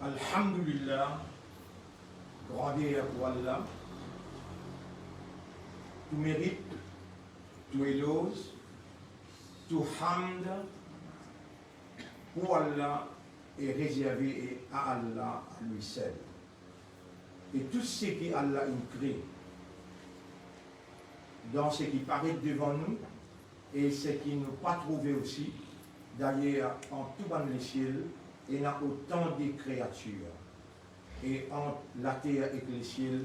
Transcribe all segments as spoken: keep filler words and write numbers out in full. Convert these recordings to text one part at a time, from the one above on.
Alhamdulillah, grander pou Allah, tou merit, tou eloz, tou hamd pou Allah e rezerve a Allah a li sel. E tou seki Allah inn kre, dan seki paret devan nou e seki nou pa trouve osi, dayer ant tou bann lesiel ena otan de kreatir, e ant later ek lesiel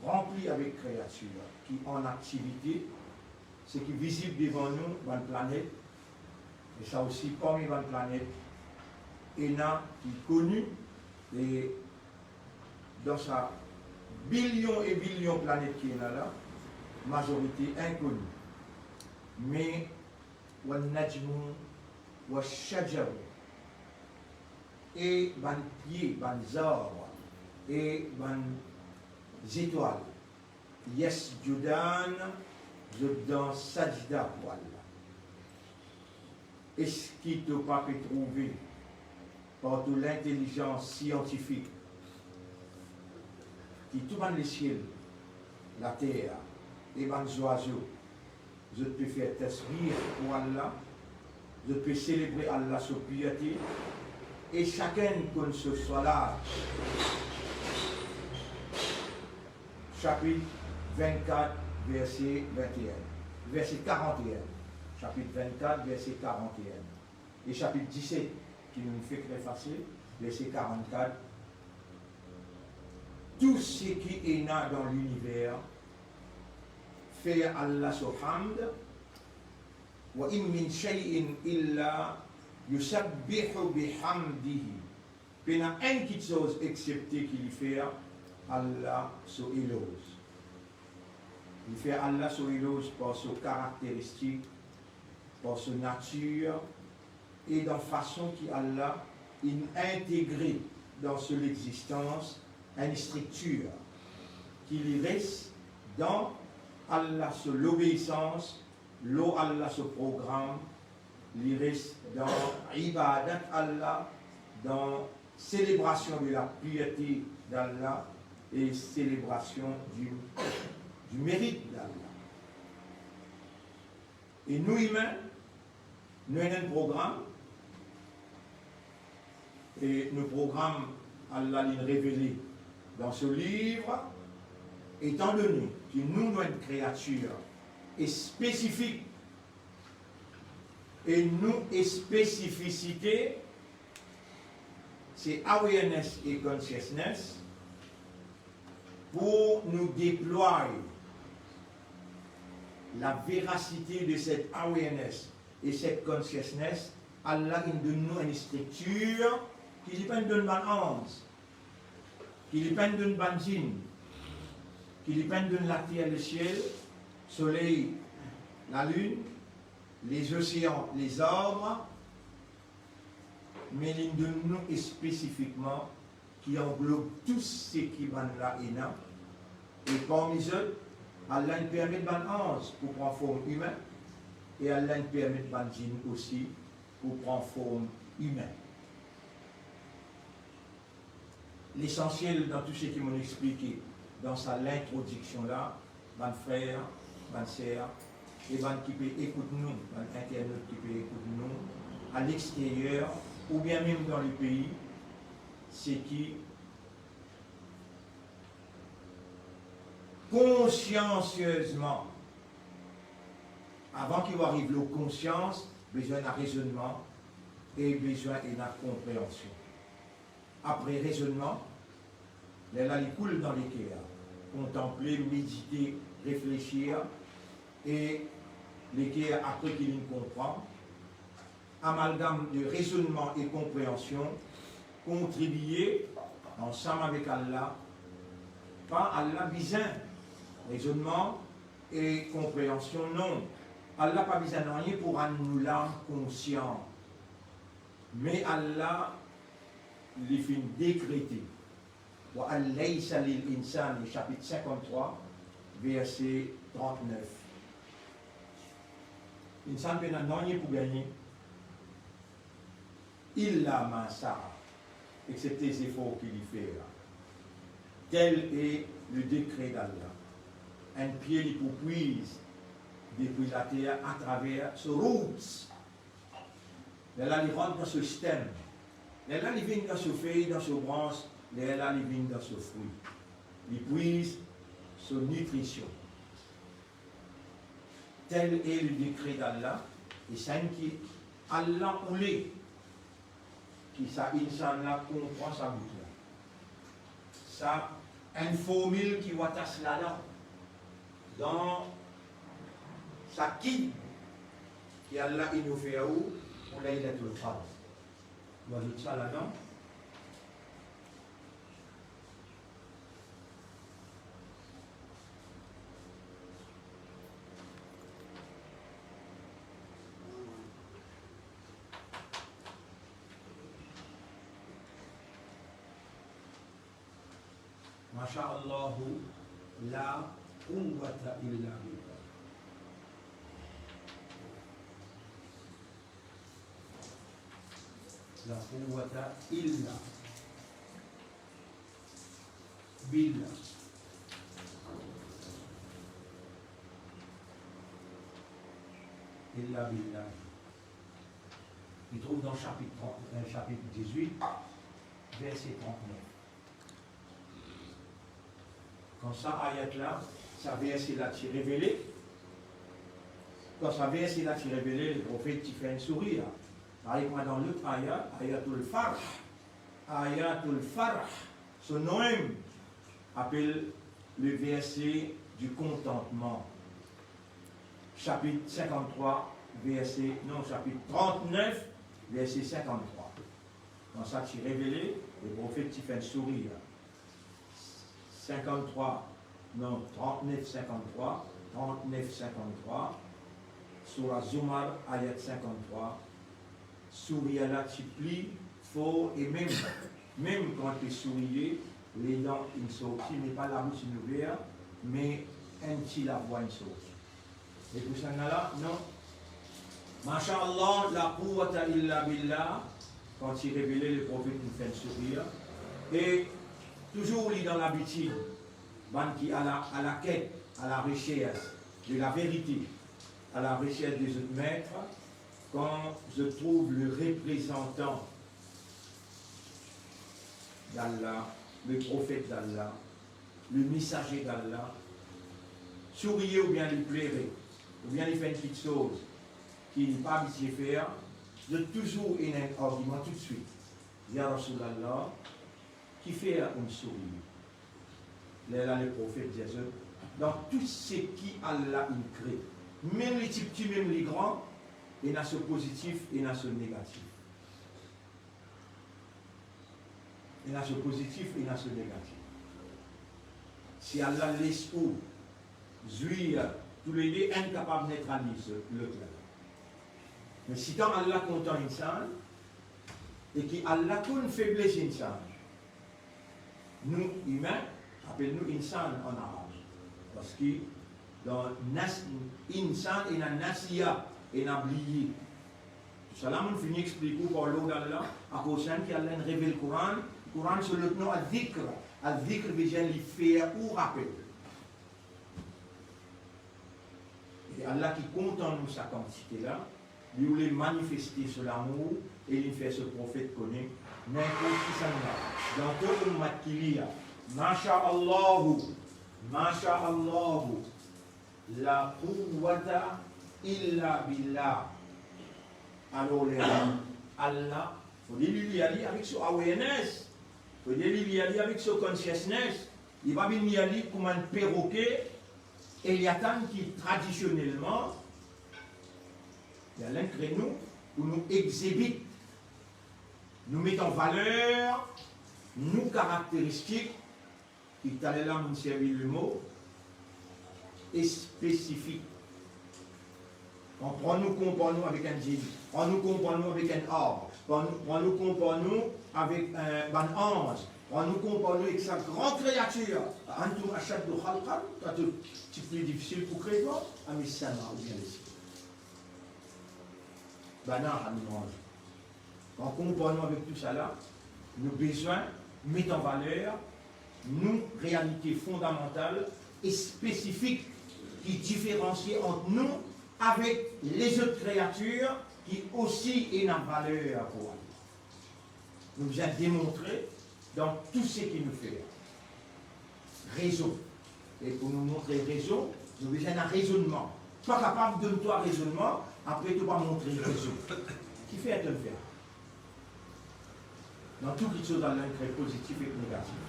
ranpli avek kreatir ki an aktivite, seki vizib devan nou, bann planet, e sa osi parmi bann planet, ena ki koni, e dan sa bilion e bilion planet ki ena la, mazorite inkoni. Me, wan najmu, wa shajaru, e bann pie, bann zar, e bann zetwal, yasjudan, zot dan sajda pou Allah. Eski to pa pe trouve, par to lintelizans siantifik, ki tou bann lesiel, later, e bann zwazo, zot pe fer tasbih pou Allah, zot pe selebre Allah so pirte, e sakenn konn so swala. Sapit vennkat, verse vennteen, verse karannteen. Sapit vennkat, verse karannteen. E sapit diset, ki nou fek refase, verse karannkat. Tou seki ena dan liniver fer Allah so hamd, wa in min shay'in illa yusabbihu bihamdihi. Pena enn kiksoz exsepte ki li fer Allah so eloz. Li fer Allah so eloz par so karakteristik, par so natir, e dan fason ki Allah inn integre dan so lexistans enn striktir ki li res dan Allah so lobeisans, lor Allah so program, li res dan ibadat Allah, dan selebrasion de la pirte d'Allah e selebrasion di, di merit d'Allah. E nou imin, nou ena enn program, e nou program, Allah linn revele dan so liv, etandone ki nou, nou enn kreatir spesifik, e nou spesifisite se awareness e consciousness, pou nou deplwaye la verasite de set awareness e set consciousness, Allah inn donn nou enn striktir ki li pa'nn donn bann anz, ki li pa'nn donn bann zinn, ki li pa'nn donn later, lesiel, soley, lalinn, lezosean, lezarb, me li donn nou spesifikman ki anglob tou seki bann la ena, e parmi zot, Allah inn permet bann anz pou pran form imin, e Allah inn permet bann zinn osi pou pran form imin. Lesansiel dan tou seki mo'nn explike dan sa lintrodiksion la, bann frer, bann ser, e bann ki pe ekout nou, bann internot ki pe ekout nou, a lexteryer oubien mem dan lepei, seki konsiansiezman, avan ki ou ariv lor konsians, bezwin ena rezonnman e bezwin ena konpreansion. Apre rezonnman, lerla li koul dan leker, kontanple, medite, reflesir, e leker apre ki linn konpran, amalgam de rezonnman e konpreansion kontribie ansam avek Allah. Pa Allah bizin rezonnman e konpreansion, non. Allah pa bizin nanye pou rann nou lam konsian. Me Allah, li finn dekrete, wa an laysa lil insani, sapit sinkanntrwa, verse trantnef. Insan pena nanye pou gagne illa ma sa'a, exsepte zefor ki li fer. Tel est le décret d'Allah. Enn pie li pou pwiz depi later atraver so roots. Lerla li rant dan so stem. Lerla li vinn dan so fey, dan so brans. Lerla li vinn dan so frwi. Li pwiz so nitrision. Tel est le décret d'Allah, e sannla ki Allah oule ki sa insaan la konpran sa bout la. Sa enn formil ki ou atas ladan, dan sa kit ki Allah inn ofer ou pou Laylatul Qadr. Ou azout sa ladan. Masha Allahu, la quwwata illa billah. La quwwata illa billah. Illa billah. Li trouv dan sapit trant, euh, sapit dizwit, verse trantnef. Kan sa ayat la, sa verse la ti revele, kan sa verse la ti revele, leprofet ti fer enn sourir. Parey kouma dan lot ayat, ayatul farh, ayatul farh, so nom mem apel le verset du contentement. Sapit sinkanntrwa, verse, non, sapit trantnef, verse sinkanntrwa. Kan sa ti revele, leprofet ti fer enn sourir. Sinkanntrwa, non, trantnef sinkanntrwa, trantnef sinkanntrwa, Soura Zumar, ayat sinkanntrwa, sourir la ti pli for e mem, mem kan li pe sourir, ledan inn sorti, me pa labous inn ouver, me enn ti lavwa inn sorti. E pou sannla la, non. Masha Allah, la quwwata illa billah, kan ti revele, leprofet inn fer enn sourir. E touzour li dan labitid, bann ki a la, a la quête, à la recherche de la vérité, à la recherche de zot met, kan zot trouv le reprezantan d'Allah, le profet d'Allah, le mesaze d'Allah, sourir oubien li plere, oubien li fer enn kiksoz ki li pa abitie fer, zot touzour ena enn argiman toutswit. Ya Rasoulullah, kifer ou'nn sourir? Lerla leprofet dir zot, dan tou seki Allah inn kree, mem li tipti, mem li gran, ena so pozitif, ena so negatif. Ena so pozitif, ena so negatif. Si Allah les ou zwir toulede, enn kapav netraliz lot la. Me sitan Allah kontan insaan, e ki Allah konn febles insaan. Nou imin, apel nou insaan an arab. Parski dan nas-, insaan ena nasiya, ena bliye. Tousala mo'nn fini explik ou par lord Allah, akoz sannla ki Allah inn revel Koran, Koran so lot nom Adh-Dhikr. Adh-Dhikr vedir li fer ou rapel. E Allah ki kontan nou sa kantite la, li oule manifeste so lamour e li fer so profet kone, ninport kisannla, dan to oumat ki li a, masha Allahu, masha Allahu, la quwwata illa billah. Alor, lerla, Allah, fode li lir li avek so awareness, fode li lir li avek so consciousness. Li pa vinn lir li kouma enn peroke, e li atann ki tradisionelman, li al inn kree nou pou nou exhibit, nou met an valer nou karakteristik, ki taler la mo'nn servi lemo spesifik. Kan pran nou konpar nou avek enn djinn, pran nou konpar nou avek enn arb, pran nou, pran nou konpar nou avek, eh, bann anz, pran nou konpar nou ek sa gran kreatir, a antum ashaddu khalqan, sa to ti pli difisil pou kree twa, am as-sama oubien lesiel? Bann la, bann anz. An konpar nou avek tousala, nou bizin met an valer nou realite fondamantal e spesifik ki diferansie ant nou avek lezot kreatir ki osi ena valer pou Allah. Nou bizin demontre dan tou seki nou fer. Rezon. E pou nou montre rezon, nou bizin ena rezonnman. Pa kapav donn twa rezonnman, apre to pa montre rezon. Kifer to'nn fer? Dan tou kiksoz, Allah inn kree pozitif ek negatif.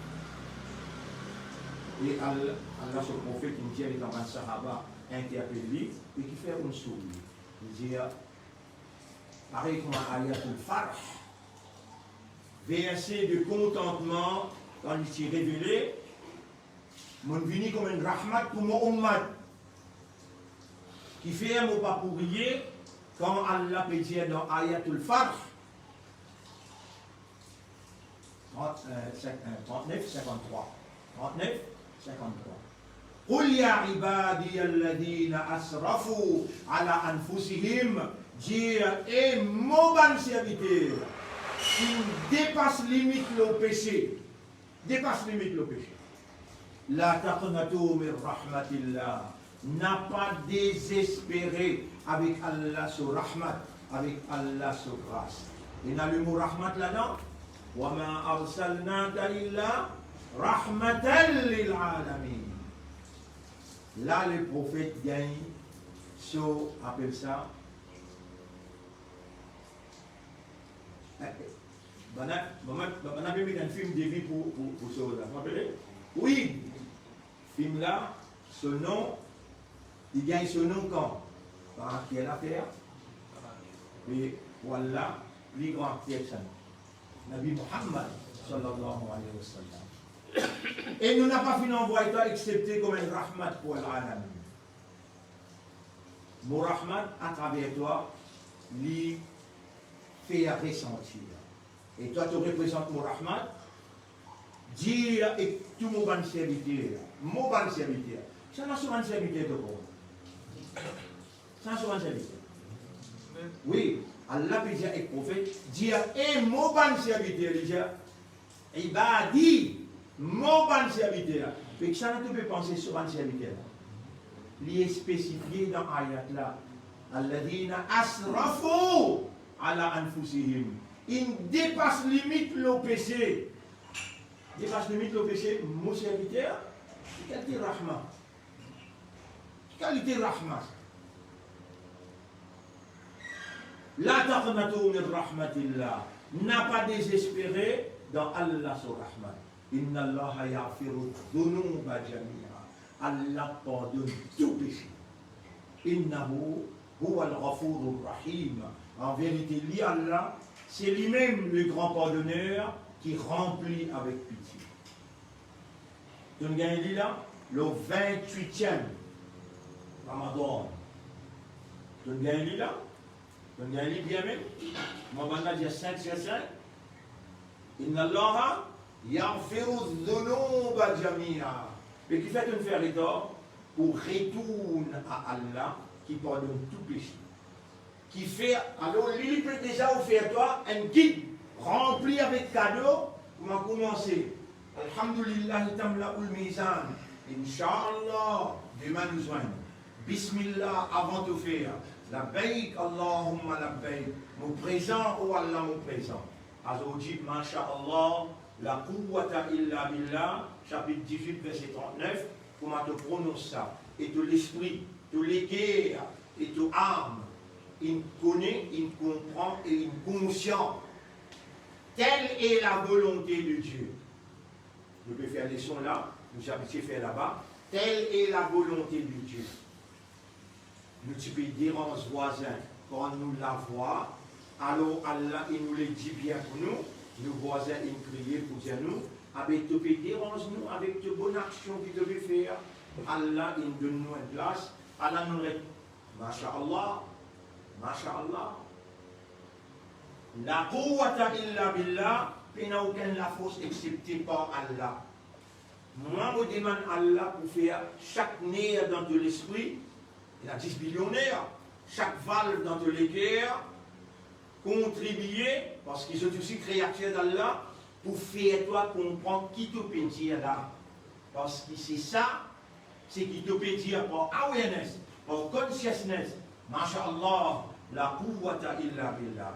E Al-, Allah so profet inn dir letan bann sahaba interpel li, e kifer ou'nn sourir? Li dir, parey kouma ayatul farh, verse de kontantman, kan li ti revele, mo'nn vini kouma enn rahmat pou mo ummat. Kifer mo pa pou riye kan Allah pe dir dan ayatul farh, trant, euh, sink, euh, trant-nef, sinkant-trwa. Trant-nef, sinkant-trwa. Qul ya ibadiyalladhina asrafu ala anfusihim, dir, e mo bann serviter ki depas limit lor pese, depas limit lor pese. La taqnatu min rahmatillah. Na pa dezespere avek Allah so rahmat, avek Allah so gras. Ena lemo rahmat ladan. Wa ma arsalnaka illa rahmatan lil alamin. La, le profet gagn so, apel sa, bann, bann, bann, bann pe met enn film depi pou, pou, pou so la. Ou rapele? Wi. Film la, so nom, li gagn so nom kan? Par ki lafer? E pou Allah, pli gran ki sa, Nabi Muhammad, sallallahu alayhi wa sallam. E nou napa finn anvway twa exsepte kouma enn rahmat pou al alamin. Mo rahmat, atraver twa, li fer resantir. E twa, to reprezant mo rahmat, dir ek tou mo bann serviter, mo bann serviter. Kisannla so bann serviter to konn? Kisannla so bann serviter? Wi, Allah pe dir ek profet, dir, e mo bann serviter, li dir, ibadi, mo bann serviter. Me kisannla to pe panse so bann serviter la? Li spesifie dan ayat la, alladhina asrafu ala anfusihim. Inn depas limit lor pese. Depas limit lor pese, mo serviter, ki kalite rahma? Ki kalite rahma sa? La taqnatu min rahmatillah. Na pa dezespere dan Allah so rahmat. Innallaha yaghfiru dhunuba jamia. Allah pardonn tou pese. Innahu huwal ghafurur rahim. An verite, li Allah, se limem le gran pardoner ki ranpli avek pitie. To'nn gagn li la, le vintwitiem Ramadan. To'nn gagn li la, to'nn gagn li bien mem. Mwa bann la dir sink sir sink. Innallaha yaghfiru dhunuba jamia. Me kifer to'nn fer retar? Pou retourn a Allah ki pardonn tou pese. Kifer, alor li, li pe deza ofer twa enn kit ranpli avek kado, kouma koumanse, Alhamdulillah tamla'ul mizan. Inshallah, demin nou zwenn. Bismillah avan to fer. Labbayk Allahumma labbayk. Mo prezan, o Allah, mo prezan. Azordi, masha Allah, la quwwata illa billah, sapit diz-wit, verse trant-nef, kouma to pronons sa, e to lespri, to leker e to am, inn kone, inn konpran e inn konsian. Telle est la volonté de Dieu. Nou pe fer leson la, nou ti abitie fer laba. Telle est la volonté de Dieu. Nou ti pe deranz vwazin par nou lavwa, alor Allah inn oule dibien pou nou, nou vwazin inn kriye pou dir nou, abe to pe deranz nou avek to bonn aksion ki to pe fer. Allah inn donn nou enn plas, Allah nou ret, masha Allah, masha Allah. La quwwata illa billah, pena okenn lafors exsepte par Allah. Mwa, mo demann Allah pou fer sak ner dan to lespri, ena dis bilion ner, sak valv dan to leker, kontribie, parski zot osi kreatir d'Allah, pou fer twa konpran ki to pe dir la. Parski se sa, seki to pe dir par awareness, par consciousness, mashallah, la quwwata illa billah.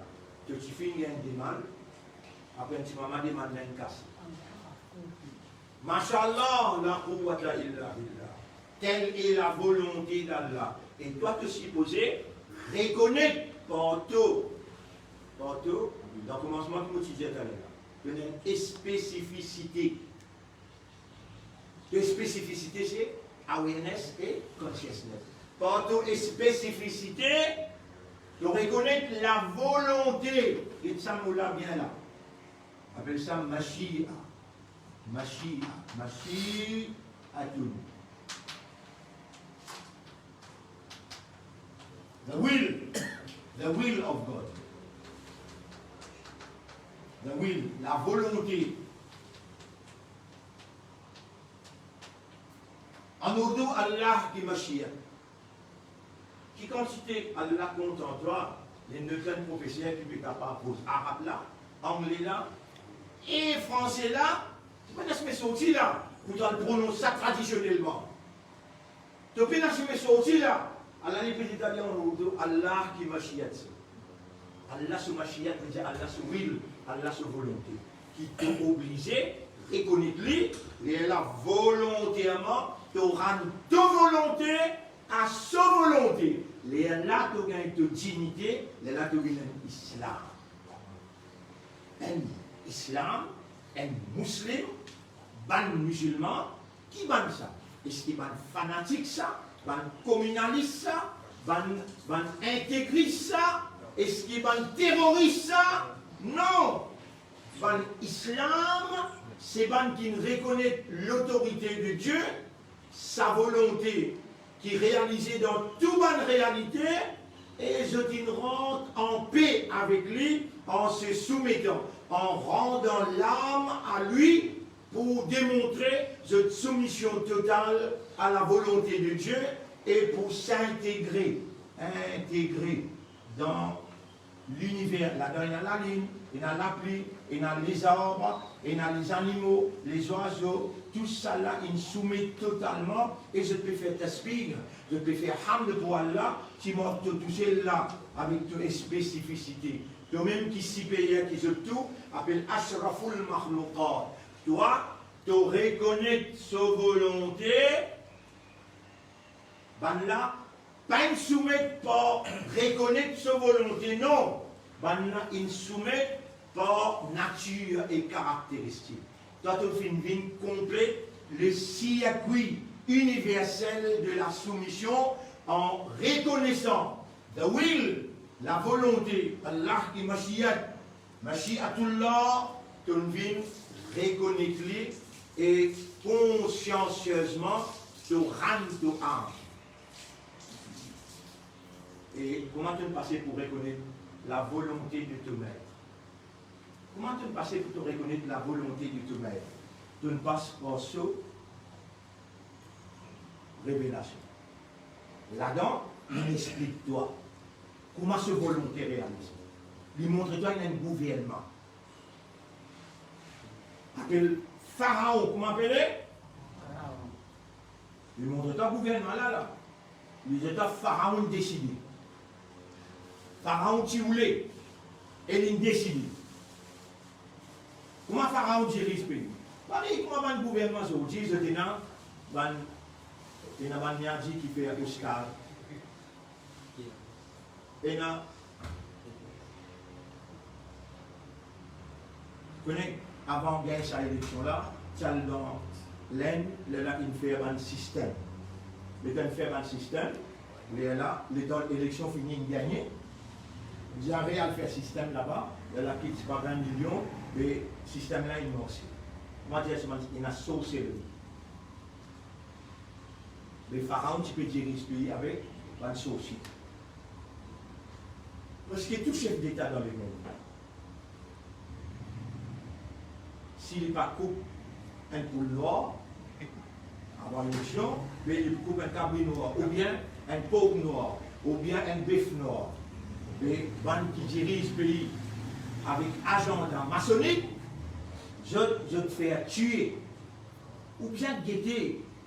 To ti finn gagn demann, apre enn ti moman demann la inn kase. Mashallah, la quwwata illa billah. Telle est la volonté d'Allah. E twa, to sipoze rekonet par to, par to, dan komansman ki mo ti dir taler la, to ena enn spesifisite. To spesifisite se awareness e consciousness. Par to spesifisite, to rekonet lavolonte. Get sa mo la bien la. Apel sa mashia. Mashia, mashiatun. The will, the will of God. The will, lavolonte. Ann ordo Allah ki mashiat. Ki kantite Allah kontan twa, ler nou ena enn profeser ki pe kapav koz arab la, angle la, e franse la, to pena sime sorti la, pou to al prononse sa tradisionelman. To pena sime sorti la, Allah li pe dir twa, ann ordo Allah ki mashiat. Allah so mashiat, vedir Allah so will, Allah so volonte. Ki to oblize rekonet li, lerla volonterman, to rann to volonte a so volonte. Lerla to gagn to dignite, lerla to vinn enn Islam. Enn Islam, enn Muslim, bann mizilman, ki bann sa? Eski bann fanatik sa? Bann kominalis sa? Bann, bann integris sa? Eski bann teroris sa? Non! Bann Islam, se bann ki rekonet lotorite de Dieu, sa volonte ki realize dan tou bann realite, e zot inn rant an pe avek li an se soumetan, an randan lam a li, pou demontre zot soumision total a lavolonte de Dieu e pou sintegre, integre dan liniver. Ladan ena lalinn, ena lapli, ena lezarb, ena lezanimo, lezwazo, tou sala inn soumet totalman e zot pe fer tasbih, zot pe fer hamd pou Allah, ti mank to tousel la avek to spesifisite. Tomem ki siperir ki zot tou, apel ashraful makhluqat. Twa, to rekonet so volonte, bannla pa inn soumet par rekonet so volonte, non. Bannla inn soumet par natir e karakteristik. Twa, to finn vinn konplet le circuit universel de la soumission an rekonesan the will, lavolonte, Allah ki mashiat, mashiatullah, to vinn rekonet li e konsiansiezman to rann to am. E kouma to pase pou rekonet lavolonte de to met? Kouma to pase pou to rekonet lavolonte de to met? To pas par so revelasion. Ladan, li explik twa kouma so volonte realize. Li montre twa ena enn gouvernman. Apel Faraon, kouma apele? Li montre twa gouvernman la, la. Li dir twa Faraon deside. Faraon ti oule, e li deside. Kouma Faraon diriz pei? Parey kouma bann gouvernman zordi, zot ena bann, ena bann, ena bann mia dir ki fer Oscar. Ena, kone, avan gagn sa eleksion la, ti al dan Lenn, lerla inn fer bann sistem. Letan inn fer bann sistem, lerla, letan eleksion fini, inn gagne, li dir, ale al fer sistem laba, lerla kit ti pa vin milion, me sistem la inn marse. Mo dir, se bann, ena sorselri. Me Faraon ti pe diriz pei avek bann sorsie. Preske tou sef deta dan lemond, si li pa koup enn poul nwar avan eleksion, be li pou koup enn kabri nwar, oubien enn pork nwar, oubien enn bef nwar. Me bann ki diriz pei avek azanda masonik, zot, zot fer tue. Ou bizin gete,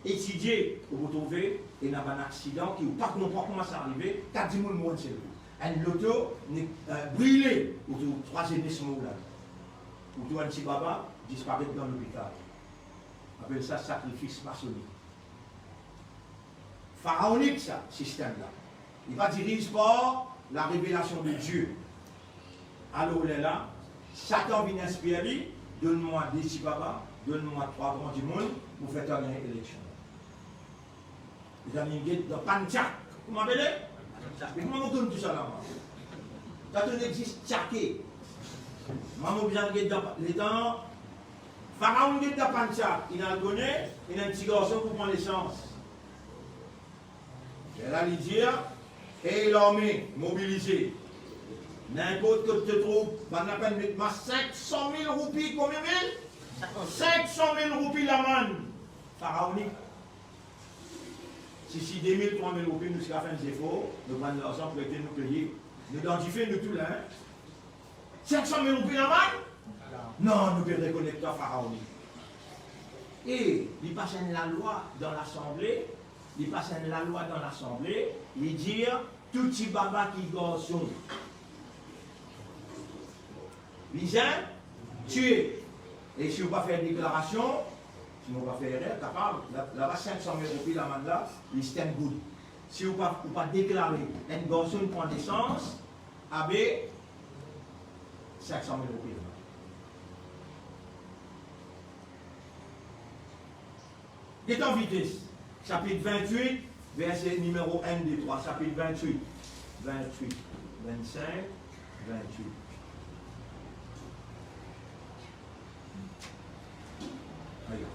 etidie, ou pou trouve ena bann aksidan ki ou pa konpran kouma sa arive, kat dimoun mor enn sel kou. Enn loto, ne, eh, brile, ou trouv trwa zenes mor ladan. Ou trouv enn ti baba disparet dan lopital. Apel sa sakrifis masonik. Faraonik sa, sistem la. Li pa diriz par larevelasion de Die. Alor lerla, Satan vinn inspir li, donn mwa de ti baba, donn mwa trwa gran dimoun, mo fer twa gagne eleksion. Li tann get dan pann tyak. Kouma apele? Me kouma mo konn tou sa la, mwa? Sa tou existe, tyake. Mwa, mo bizin get dan pa-, letan Faraon get dan pann tyak, li al kone, ena enn ti garson pou pran nesans. Lerla li dir, "Ey larme, mobilize. Ninport kot to trouv, bann la pena met mas, sink san mil roupi." Konbien mil? Sink san mil roupi lamann faraonik. Si, si de mil, trwa mil roupi, nou ti kapav fer enn zefor, nou pran larzan, prete, nou peye. Nou dan dife, nou tou la, hein? Sink san mil roupi lamann? Non, nou pe rekonet twa faraon. E li pas enn lalwa dan lasanble, li pas enn lalwa dan lasanble, li dir, tou ti baba ki garson bizin tue. E si ou pa fer deklarasion, si mo pa fer erer, kapav, la, laba sink san mil roupi lamann la, li stand good. Si ou pa, ou pa deklare enn garson pran nesans, abe, sink san mil roupi lamann. Get an vites, sapit vintwit, verse nimero enn, de, trwa, sapit vintwit, vintwit, vintsink, vintwit. Ayo.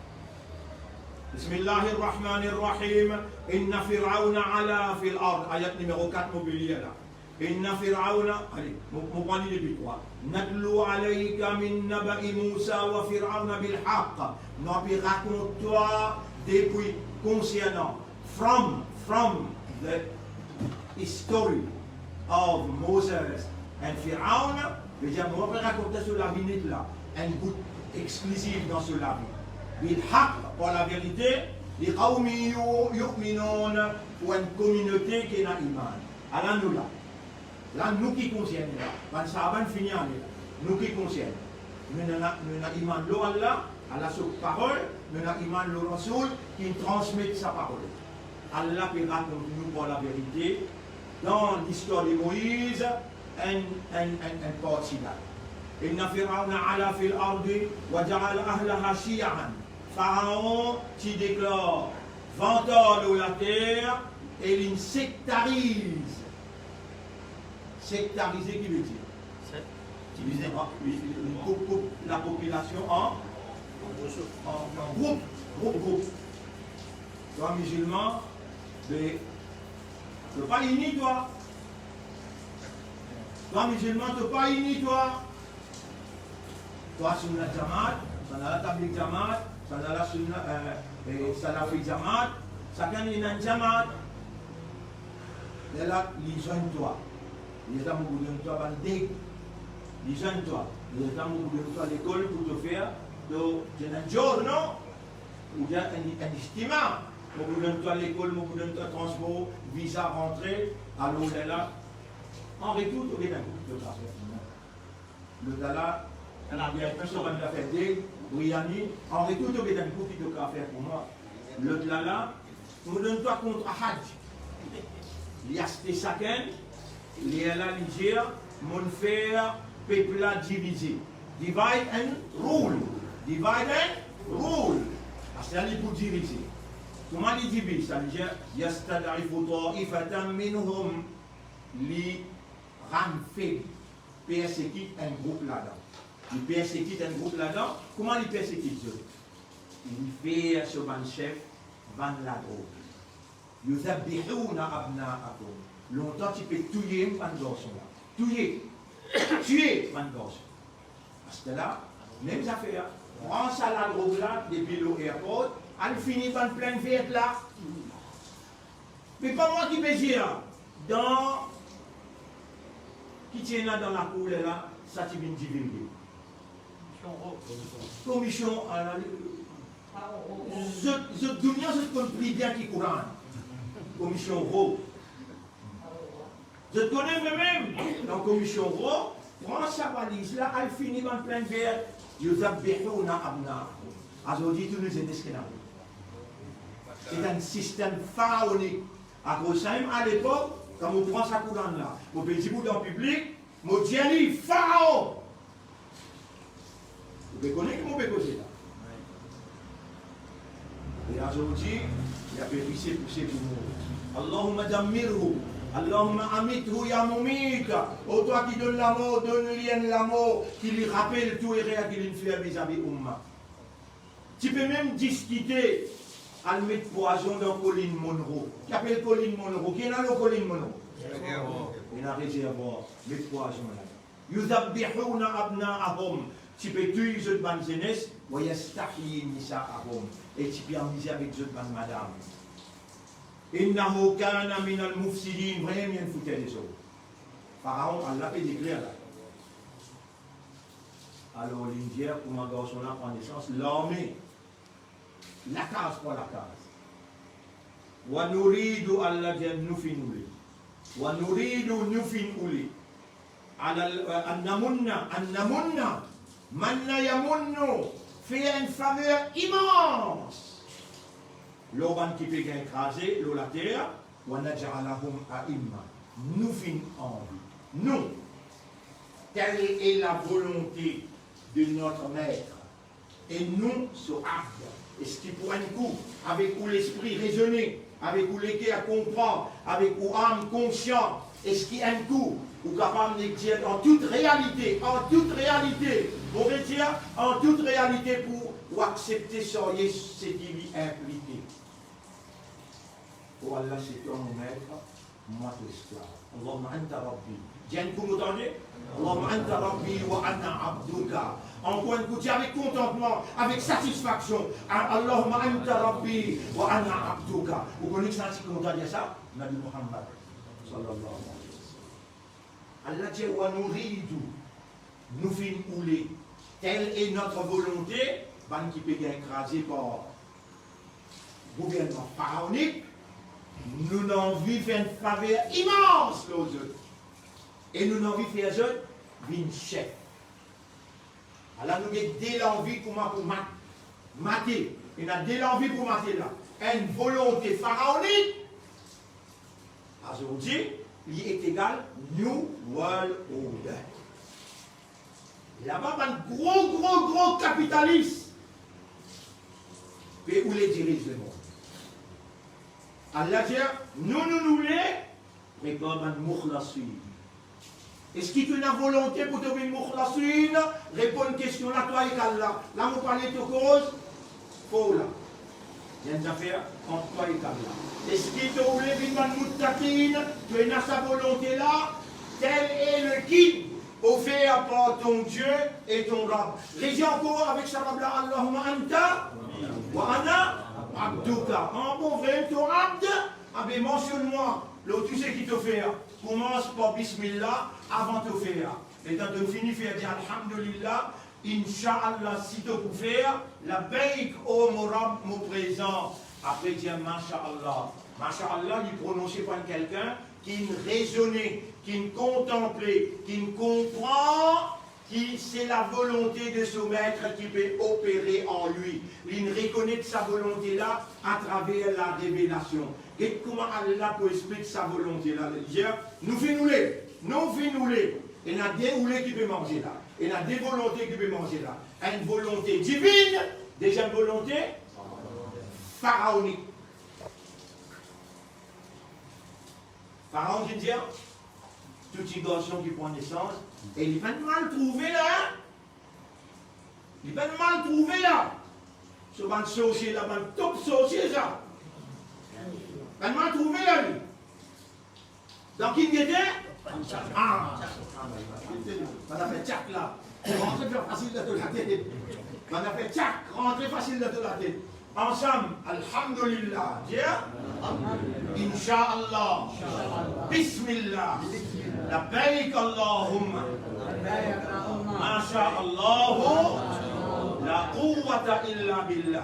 Bismillahir Rahmanir Rahim. Inna Fir'auna ala fil ard. Ayat nimero kat, mo pe lir la. Inna Fir'auna, ale, mo, mo pran li depi trwa. Natlu alayka min naba'i Musa wa Fir'auna bil haqq. Nou pe rakont twa depi konsernan, from, from the history of Moses and Fir'aun, vedir mo pe rakont so lavi net la, enn bout exkliziv dan so lavi. Bil haqq, par laverite, li qawmin yu-, yu'minun, pou enn kominote ki ena iman. Ala nou la. La, nou ki konserne la. Bann sa, bann fini ale la. Nou ki konserne. Nou ena, nou ena iman lor Allah, Allah so parol, nou ena iman lor Rasoul ki transmet sa parol. Allah pe rakont nou par laverite, dan listwar de Moiz, enn, enn, enn, enn parti la. Inna Fir'auna ala fil ardi wa ja'ala ahlaha shi'an. Faraon ti deklar vantar lor later e linn sektariz. Sektarize ki vedir? Sek-, divize. Li, li, li koup, koup lapopilasion an, an, an group, group, group. Twa mizilman, be, to pa ini twa. Twa mizilman, to pa ini twa. Twa Sunna Jamaat, sannla la Tablig Jamaat, sannla la Sunna, eh, eh, Salafi Jamaat, sakenn ena enn jamaat. Lerla li zwenn twa. Lerla mo pou donn twa bann deg. Li zwenn twa. Lerla mo pou donn twa lekol pou to fer, to, to ena enn job, non? Oubien enn, enn ijtima. Mo pou donn twa lekol, mo pou donn twa transpor, viza, rantre, alor lerla, an retour, to gagn enn kou, to transpor. Lot la la, li a plis so bann zafer de, briani, an retour to gagn enn kou ki to kapav fer pou mwa. Lot la la, mo donn twa kontra Hajj. Li aste sakenn, lerla li dir, mo fer pep la divize. Divide and rule. Divide and rule. Aster li pou dirize. Kouma li divize? Sa li dir, yastad'ifu ta'ifatan minhum. Li rann feb. Persekit enn group ladan. Li persekit enn group ladan. Kouma li persekit zot? Li fer so bann sef vann ladrog. Yuzabbihouna abna'ahum. Lontan ti pe touye bann garson la. Touye. Touye bann garson. Aster la, mem zafer. Pran sa ladrog la depi lor airport, al fini bann plinn vert la. Me pa mwa ki pe dir, dan Ki ti ena dan lakour lerla sa ti vinn divilge? Komision, ala, zot, zot donia, zot konn pli bien ki Koran. Komision Ro. Zot kone vremem, dan Komision Ro, pran sa valiz la, al fini bann plinn ver, yuzabbihuna abna'ahum. Azordi, tou nou zenes ki ena. Se enn sistem faraonik. Akoz samem alepok, kan mo pran sa Koran la, mo pe dir ou dan piblik, mo dir li, Faraon! Ou pe kone ki mo pe koze la. E azordi, li ape pouse, pouse pou mor. Allahumma dammirhu, Allahumma amithu ya mumit. O twa ki donn lamor, donn li enn lamor ki li rapel tou erer ki linn fer vizavi oumma. Ti pe mem diskite al met pwazon dan Kolinn Monro. Ki apel Kolinn Monro? Ki ena lor Kolinn Monro? Rezervwar. Ena rezervwar, met pwazon la. Yuzabbihuna abna'ahum, ti pe touy zot bann zenes, wa yastahyi nisa'ahum, e ti pe amize avek zot bann madam. Innahu kana minal mufsidin, vremem li enn fouter dezord. Faraon, Allah pe dekrir la. Alor, linn dir, kouma garson la pran nesans, larme, lakaz par lakaz. Wa nuridu, Allah dir, nou finn oule. Wa nuridu, nou finn oule. Ala, eh, an namunna, an namunna, manna yamunnu, fer enn faver imans lor bann ki pe gagn kraze lor later, wa naj'alahum a'imma. Nou finn anvi. Nou, telle est la volonté de notre maître. E nou, so abd, eski pou enn kou, avek ou lespri rezone, avek ou leker konpran, avek ou am konsian, eski enn kou ou kapav nek dir an tout realite, an tout realite, mo ve dir, an tout realite pou ou aksepte sa ye, seki li inplike? O Allah, se twa mo met, mwa to esklav. Allahumma anta rabbi. Dir enn kou, mo tande? Allahumma anta rabbi wa ana abduka. Ankor enn kou, dir avek kontantman, avek satisfaksion. A-, Allahumma anta rabbi wa ana abduka. Ou kone ki sa ti kontan dir sa? Nabi Muhammad, sallallahu alayhi wa sallam. Allah dir, wa nuridu, nou finn oule, telle est notre volonté, bann ki pe gagn kraze par gouvernman faraonik, nou anvi fer enn faver imans lor zot. E nou anvi fer zot vinn sef. Ala nou get de lanvi kouma pou mat-, mate. Ena de lanvi pou mate la. Enn volonte faraonik, azordi, li est égal New World Order. Laba bann gro, gro, gro kapitalis pe oule diriz lemond. Allah dir, nou, nou, nou oule prepar bann mukhlasin. Eski to ena volonte pou to vinn mukhlasin? Reponn kestion la, twa ek Allah. La mo parle to koz, for la. Li enn zafer ant twa ek Allah. Eski to oule vinn bann muttaqin? To ena sa volonte la? Tel est le guide offert par ton Dieu et ton Rabb. Redir ankor avek sa Rabb la, Allahumma anta wa ana abduka. An bon, vremem to abd, abe mansionn mwa lor tou seki to fer. Koumans par bismillah avan to fer. Letan to fini fer, dir alhamdulillah. Inshallah, si to pou fer, labbaik, o mo Rabb, mo prezan. Apre dir mashaallah. Mashaallah, li prononse par enn kelkenn ki'nn rezone, ki'nn kontanple, ki'nn konpran ki se lavolonte de so met ki pe opere an li. Li'nn rekonet sa volonte la atraver larevelasion. Get kouma Allah pou explik sa volonte la. Li dir, nou finn oule, nou finn oule. Ena de oule ki pe manze la. Ena de volonte ki pe manze la. Enn volonte divinn, deziem volonte faraonik. Faraon finn dir, tou ti garson ki pran nesans, e li pa'nn mal trouve la, hein? Li pa'nn mal trouve la. So bann sorsie la, bann top sorsie sa. Pa'nn mal trouve la, li. Dan ki gete? Ah, bann zafer tyak la. Rantre fasil dan to latet. Bann zafer tyak, rantre fasil dan to latet. Ansam, alhamdulillah. Dir, inshallah. Bismillah. Labbayk Allahumma. Masha Allah. La quwwata illa billah.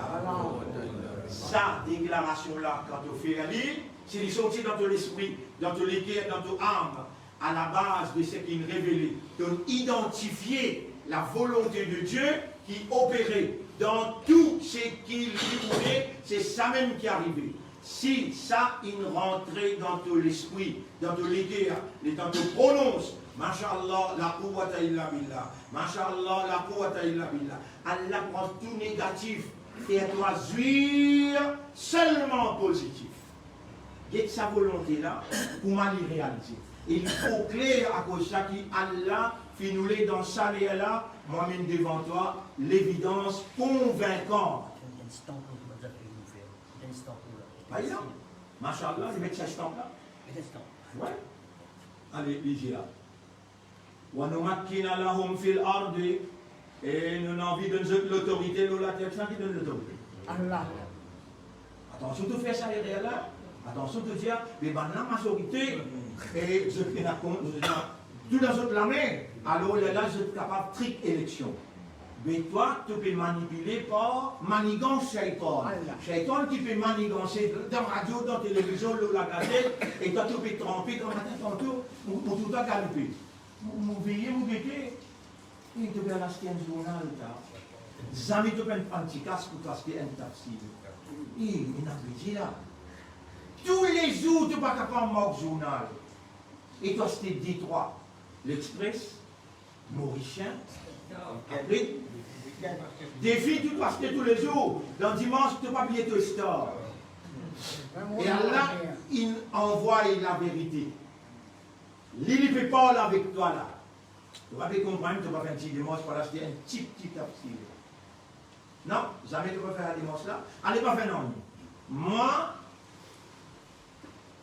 Sa deklarasion la, kan to fer li, si li sorti dan to lespri, dan to leker, dan to am, a la baz de seki inn revele, to'nn idantifie la volonte de Dieu ki opere dan tou seki li voule, se samem ki arive. Si sa inn rantre dan to lespri, dan to leker, letan to pronons, Masha Allah, la quwwata illa billah, Masha Allah, la quwwata illa billah, Allah pran tou negatif, fer twa zwir selman pozitif. Get sa volonte la, kouma li realize. E li tro kler, akoz sa ki Allah finn oule dan sa ler la, mwa mem devan twa, levidans konvinkan. Enn stamp pou nou fer. Enn stamp pou la. Par exanp, Masha Allah, li met sa stamp la. Met enn stamp. Wi. Ale, li dir la. Wa numakkina lahum fil ardi, e nou anvi donn zot lotorite lor later. Kisannla ki donn lotorite? Allah. Atansion to fer sa erer la. Atansion to dir, be bann la mazorite, e zot pena kont, zot ena tou dan zot lame, alor lerla zot kapav trik eleksion. Be twa, to pe manipile par manigans Seytann. Allah. Seytann ki pe maniganse dan radio, dan televizion, lor lagazet, e twa to pe tranpe gramatin tanto, ou, ou toultan galoupe. Mo, mo veye, mo gete. E to pe al aste enn zournal, ta. Zame to pena pran ti kas pou to aste enn tafsir. E, ena beze la. Toulezour to pa kapav mark zournal. E to aste de trwa. L'Express, Morisien, apre, Defi, to aste toulezour. Dan Dimans, to pa bliye to Star. E Allah, inn anvway laverite. Li, li pe parl avek twa la. To pa pe konprann, to pa fer enn ti demars pou al aste enn ti, ti tafsir. Non, zame to pa fer sa demars la. Ale, pa fer nanye. Mwa,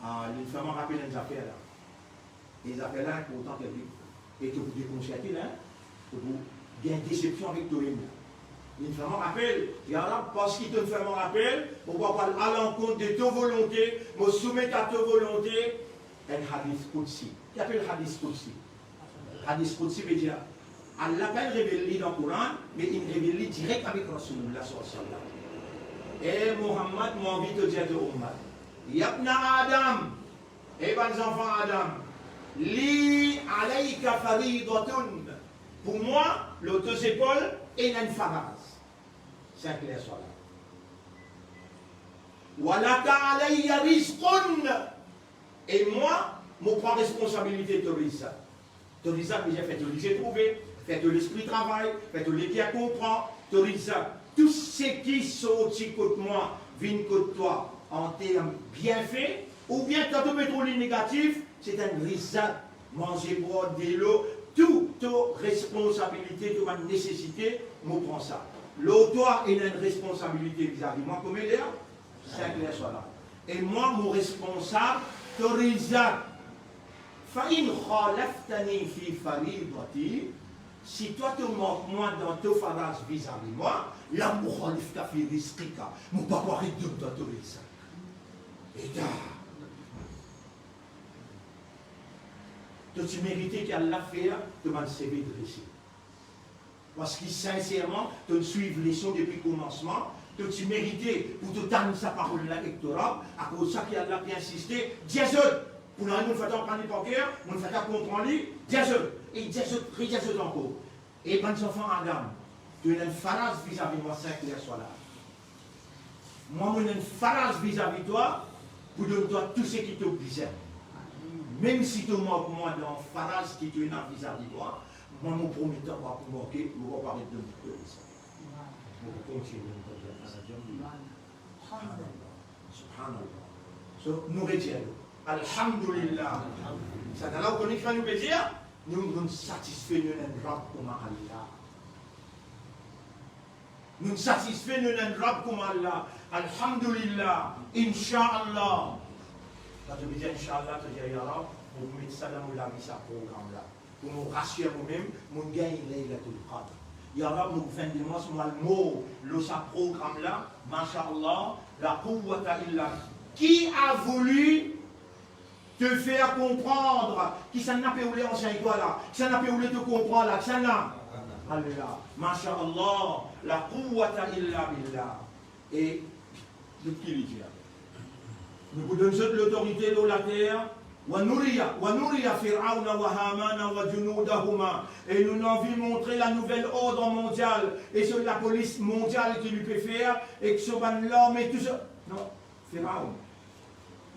ah, li fer mwa rapel enn zafer la. E zafer la inportan, kelke, e to pou dekonserte la, to pou gagn desepsion avek tomem la. Li fer mwa rapel, ya Rab, parski to fer mwa rapel, mo pa pou al alankont de to volonte, mo soumet a to volonte, enn hadis koudsi. Ki apel hadis koudsi? Hadis koudsi vedir, Allah pa inn revel li dan Koran, me inn revel li direk avek Rasoulillah, sallallahu alayhi wa sallam. E Muhammad, mo anvi to dir to oummat, ya ibna Adam, e bann zanfan Adam, li alayka faridatun, pou mwa, lor to zepol, ena enn faraz. Sink ler swalat. Wa laka alayya rizqun. E mwa, mo pran responsabilite to rizq. To rizq, vedir fer to lizie trouve, fer to lespri travay, fer to leker konpran, to rizq. Tou seki sorti kot mwa, vinn kot twa, an term bienfe, oubien kan to pe trouv li negatif, se enn rizq, manze, bwar, delo, tou to responsabilite, to bann nesesite, mo pran sa. Lor twa, ena enn responsabilite vizavi mwa, koumadir? Sink ler swalat. E mwa, mo responsab to rizq. Fa in khalaftani fi faridati, si twa to mank mwa dan to faraz vizavi mwa, lam ukhalifka fi rizqika, mo pa pou aret donn twa to rizq. Eta, to ti merite ki Allah fer to bann seve drese. Parski sinserman, to swiv leson depi komansman, to ti merite pou to tann sa parol la ek to Rab, akoz sa ki Allah pe insiste, dir zot, pou nanye moun fatar aprann li par ker, moun fatar konpran li, dir zot, e dir zot, redir zot ankor. E bann zanfan Adam, to ena enn faraz vizavi mwa, sink ler swalat. Mwa, mo ena enn faraz vizavi twa, pou donn twa tou seki to bizin. Mem si to mank mwa dan faraz ki to ena vizavi mwa, mwa, mo promet twa, mwa pou manke, mo pa pou aret donn twa rizq. Mo pou kontigne donn twa rizq. Subhanallah. Subhanallah. So, nou retir, alhamdulillah. Sa, la, ou kone ki nou pe dir? Nou, nou satisfe, nou ena enn Rab kouma Allah. Nou satisfe, nou ena enn Rab kouma Allah. Alhamdulillah. Inshallah. Kan to pe dir inshallah, to dir, ya Rab, mo pou met sa dan mo lavi, sa program la. Pou mo rasir momem, mo gagn Laylatul Qadr. Ya Rab, mo pou fer enn demars, mo al mor lor sa program la, mashallah, la quwwata illa billah. Qui a voulu Te fer konpran kisannla pe oule ansegn twa la, kisannla pe oule to konpran la, kisannla. Allah, masha Allah, la quwwata illa billah. E zot ki li dir? Nou pou donn zot lotorite lor later. Wa nuriya, wa nuriya Firauna wa Hamana wa junudahuma. E nou anvi montre la nouvel ord mondial e so lapolis mondial ki li pe fer, ek so bann larme, tou sa. Non, Firaun.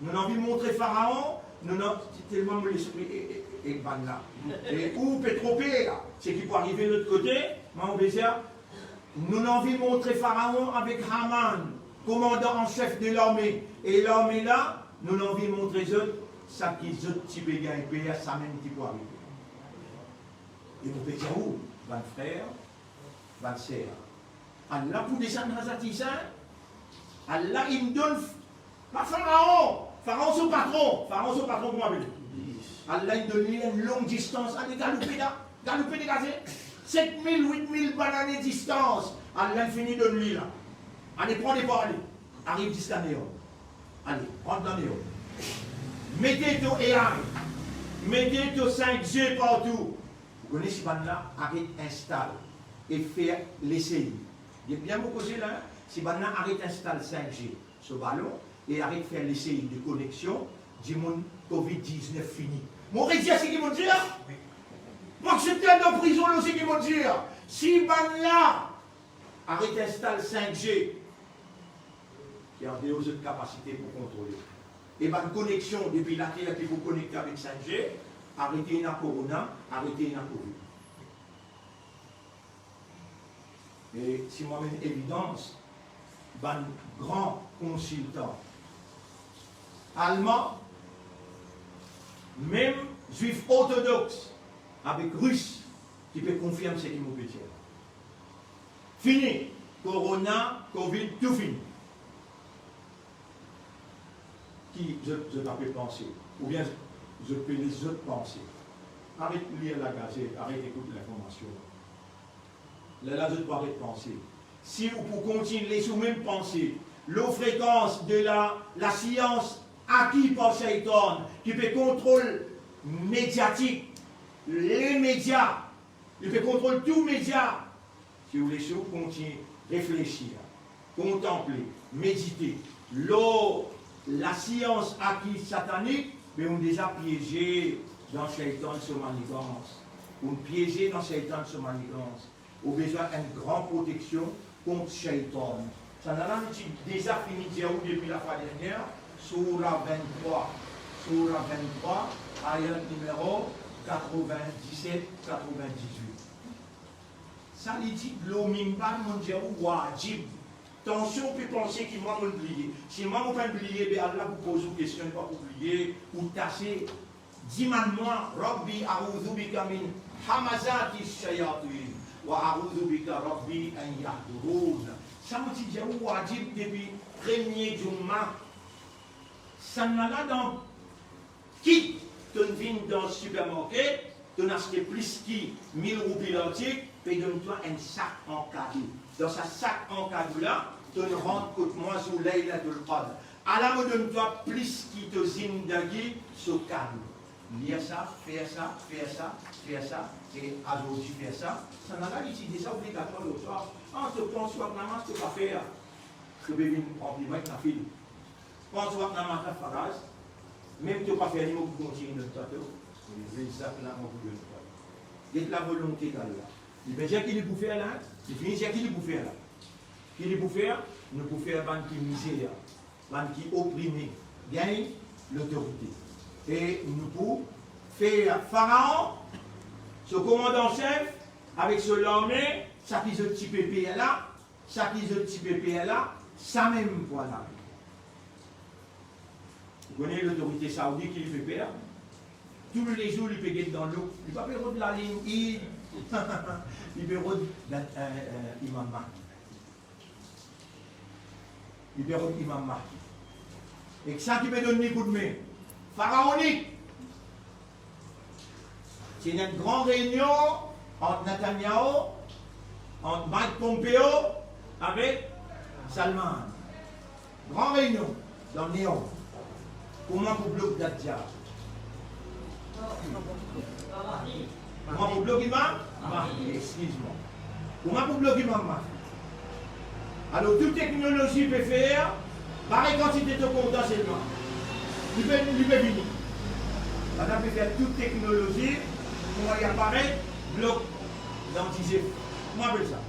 Nou anvi montre Faraon, nou an-, telman mo lespri e, e, e, e bann la. E ou pe tronpe la, seki pou arive lot kote, mwa mo pe dir, nou anvi montre Faraon avek Haman, komandan an sef de larme, e larme la, nou anvi montre zot, seki zot ti pe gagn per, samem ki pou arive. E mo pe dir ou, bann frer, bann ser, Allah pou desann Hazrat Isa, Allah inn donn f-, pa Faraon, Faraon so patron, Faraon so patron kouma apel li. Allah inn donn li enn long distans, ale galoupe la, galoupe degaze, set mil, wit mil bann ane distans, Allah inn fini donn li la. Ale, pran depar, ale, ariv ziska Neom. Ale, rant dan Neom. Mete to A I, mete to cinq G partou. Ou kone si bann la aret instal e fer lesey. Get bien mo koze la, si bann la aret instal cinq G so balon e aret fer lesey de koneksion, dimoun covid diznef fini. Mo redir seki mo dir. Mo aksepte al dan prizon lor seki mo dir. Si bann la aret instal cinq G, ki andeor zot kapasite pou kontrole. E bann koneksion depi later ki pou konekte avek cinq G, arete ena korona, arete ena covid. E si mo amenn evidans, bann gran konsiltan alman, mem Zwif ortodoks avek Ris, ki pe konfirm seki mo pe dir. Fini. Korona, covid, tou fini. Ki zot, zot ape panse, oubien zot pe les zot panse. Aret lir lagazet, aret ekout linformasion. Lerla zot pou aret panse. Si ou pou kontign les ou mem panse lor frekans de la, lasians aki par Seytan, ki pe kontrol mediatik, lemedia, li pe kontrol tou media. Si ou les ou kontign reflesir, kontanple, medite lor lasians aki satanik, be ou deza pieze dan Seytan so manigans. Ou pieze dan Seytan so manigans. Ou bizin enn gran proteksion kont Seytan. Sannla nou ti deza fini dir ou depi lafwa dernier, soura venntrwa, soura venntrwa, ayat nimero katrovin-diset, katrovin-dizwit. Sa li dir lor minbar, mo dir ou wajib. Atansion, pe panse ki mwa mo bliye. Si mwa mo pa bliye, be Allah pou poz ou kestion, li pa pou bliye, ou tase. Dimann mwa, Rabbi a'udhu bika min hamazati shayatin, wa a'udhu bika Rabbi an yahdurun. Sa mo ti dir ou wajib depi premie Jumma. Sannla dan kit, to'nn vinn dan sipermarket, to'nn aste plis ki mil roupi lartik, pe donn twa enn sak an kado. Dan sa sak an kado la, to'nn rant kot mwa zour Laylatul Qadr. Ala mo donn twa plis ki to zindagi so kado. Lir sa, fer sa, fer sa, fer sa, e azordi fer sa. Sannla li ti deza obligatwar lor twa. Ah, to pans wak namaz, to pa fer. To pe vinn ranpli mwa ek nafil. Pans wak namaz faraz, mem to pa fer li, mo pou kontign donn twa to. Li vinn sak la, mo pou donn twa. Get lavolonte d'Allah. Li pe dir ki li pou fer la, li fini dir ki li pou fer la. Ki li pou fer? Nou pou fer bann ki mizer, bann ki oprime, gagn lotorite. E nou pou fer Faraon, so komandan sef, avek so larme, sa ki zot ti pe per la, sa ki zot ti pe per la, samem pou al arive. Ou kone lotorite saoudi ki li pe per? Toulezour li pe get dan lo, li pa pe rod laliny Eid, li pe rod, eh, eh, Imam Mahdi. Li pe rod Imam Mahdi. Ek sa ki pe donn li koudme, Faraonik. Ti ena enn gran reynion ant Netanyahu, ant Mike Pompeo avek Salman. Gran reynion dan Neom. Kouma pou blok Dajjal. Kouma pou blok imam Mahdi, eskiz mwa. Kouma pou blok imam Mahdi. Alor, tou teknolozi pe fer, bare kantite to kontan selman. Li pe, li pe vini. Bann-la pe fer tou teknolozi, kouma li aparet, blok dan dizef. Kouma apel sa?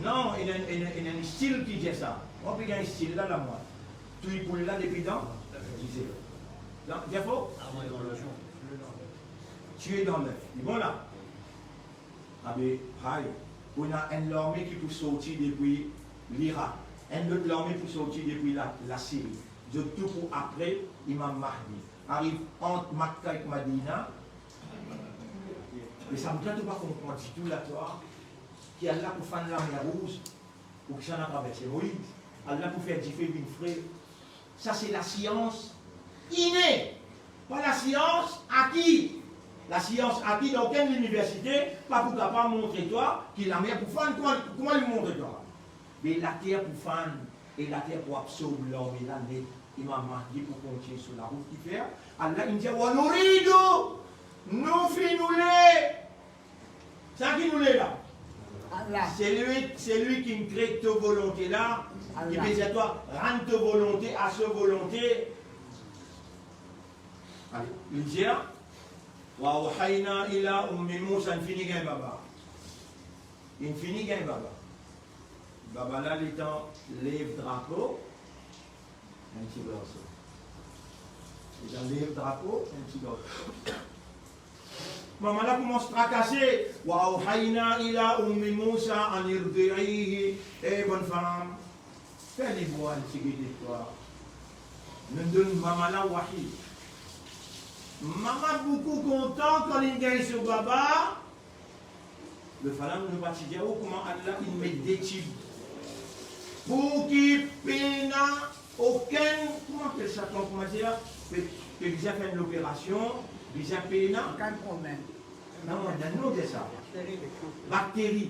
Non, ena, ena, ena enn stil ki dir sa. Mwa pe gagn stil la, la mwa. Touy poul la depi dan dizef. Dan, dir fo? Touy dan lef. Li bon la? Abe, hay, pou ena enn larme ki pou sorti depi Lirak, enn lot larme pou sorti depi la, Lasiri. Zot tou pou apre imam Mahdi. Ariv ant Makka ek Madina. Me sa bout la to pa konpran ditou la, twa, ki Allah pou fann Lamer Rouz. Pou ki sa ena traverse Moiz? Allah pou fer dife vinn fre. Sa se lasians ine, pa lasians aki. Lasians aki dan okenn liniversite pa pou kapav montre twa ki lamer pou fann. Kouma, kouma li montre twa? Me later pou fann e later pou absorb larme la net. Imam Mahdi pou kontign so larout ki fer. Allah inn dir, "Wa nuridu", nou finn oule. Sa ki nou le la? Allah. Selwi, selwi ki kre to volonte la, ki Allah pe dir twa, rann to volonte a so volonte. Ale, li dir, "Wa awhayna ila ummi Musa", inn fini gagn baba. Inn fini gagn baba. Baba la letan lev drapo, enn ti garson. Letan lev drapo, enn ti garson. Mama la koumans trakase. "Wa awhayna ila ummi Musa an irdi'ihi." E bann fam, fer li bwar enn tigit lektwar. Nou donn mama la wahi. Mama boukou kontan kan li gagn so baba. Lefalam nou pa ti dir ou kouma Allah inn met de tib pou ki pena okenn, kouma apel sa, kouma dir, pe, pe bizin fer enn loperasion, bizin pena. Okenn problem. Non, non, non, de sa. Bakteri.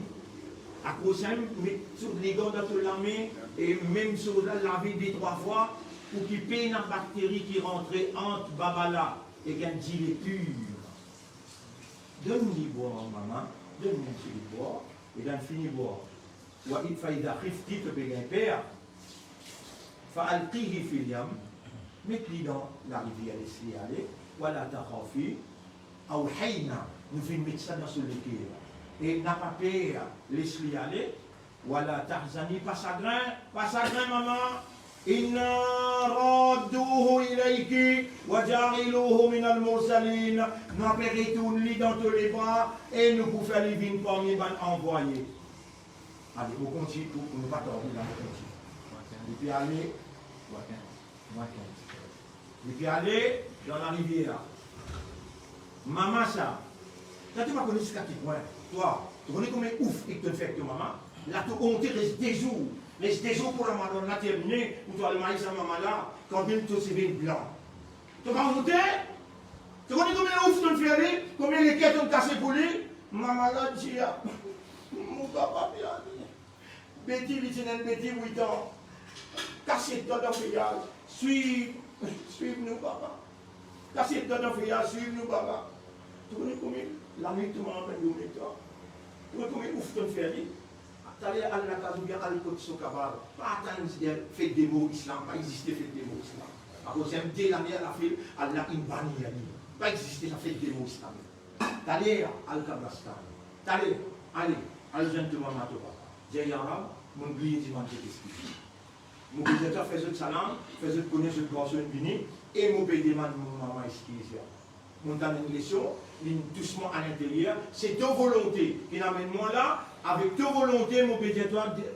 Akoz sa, met so legan dan to lame, e mem so la, lave de trwa fwa, pou ki pena bakteri ki rantre ant baba la ek enn dile pir. Donn li bwar, mama, donn li enn tigit bwar, e dan fini bwar. Wa i-, fa iza khifti, to pe gagn per, fa alqihi fil yam, met li dan larivier, les li ale, wa la takhafi, awhayna, nou finn met sa dan so leker. E napa per, les li ale, wa la tahzani, pa sagrin, pa sagrin, mama. Inna radduhu ilayki wa ja'iluhu minal mursalin. Nou pe retourn li dan to lebra e nou pou fer li vinn parmi bann anvwaye. Ale, mo kontign, pou, pou nou pa tarde la, mo kontign. Li pe ale, li pe ale dan larivier. Mama sa, la to pa kone ziska ki pwin, twa, to kone konbien ouf ki to fer ek to mama? La to onte res de zour, res de zour pou Ramadan la termine, pou to al mari sa mama la, kan vinn to seve inn blan. To pa onte? To kone konbien ouf to fer li, konbien leker to kase pou li? Mama la dir, mo papa pe ale. Beti, li ti ena enn beti wit an. Kasiet twa dan feyaz, swiv, swiv nou papa. Kasiet twa dan feyaz, swiv nou papa. To kone konbien lanwit to mama pa'nn dormi ek twa? To kone konbien ouf to'nn fer li? Taler al lakaz oubien al kot so kabar, pa atann fet de mor islam, pa existe fet de mor islam. Akoz sa de lane al afil, Allah inn bani li. Pa existe sa fet de mor islam. Taler al kabristan. Taler, ale, al zwenn to mama, to papa. Dir, ya Rab, mo'nn bliye dimann zot eskiz. Mo bizin fer zot salam, fer zot kone zot garson inn vini, e mo pe demann mo mama eskiz. Mo'nn tann enn leson, li tous mwa alinteryer, se to volonte ki amenn mwa la, avek to volonte, mo pe dir twa, de-,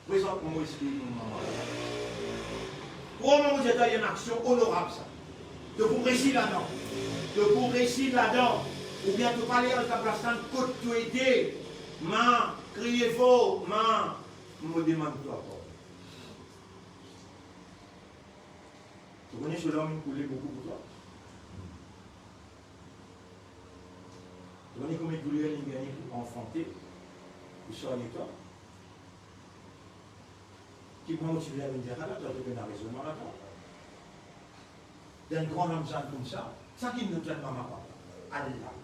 Prezant mwa mo eskiz mo mama. Krwar mwa, mo dir twa, enn aksion onorab sa. To pou resi ladan. To pou resi ladan. Oubien to pou ale al kabristan kot to ete. Ma, kriye for, ma, mo demann twa pardon. To kone so larm inn koule boukou pou twa? To kone konbien douler li gagne pou anfante, pou swanye twa? Ki moman ti bizin vinn dir sa la, twa to pena rezon, mama twa. Dan enn gran ramzan koumsa, sa ki nou tann mama papa. Allah.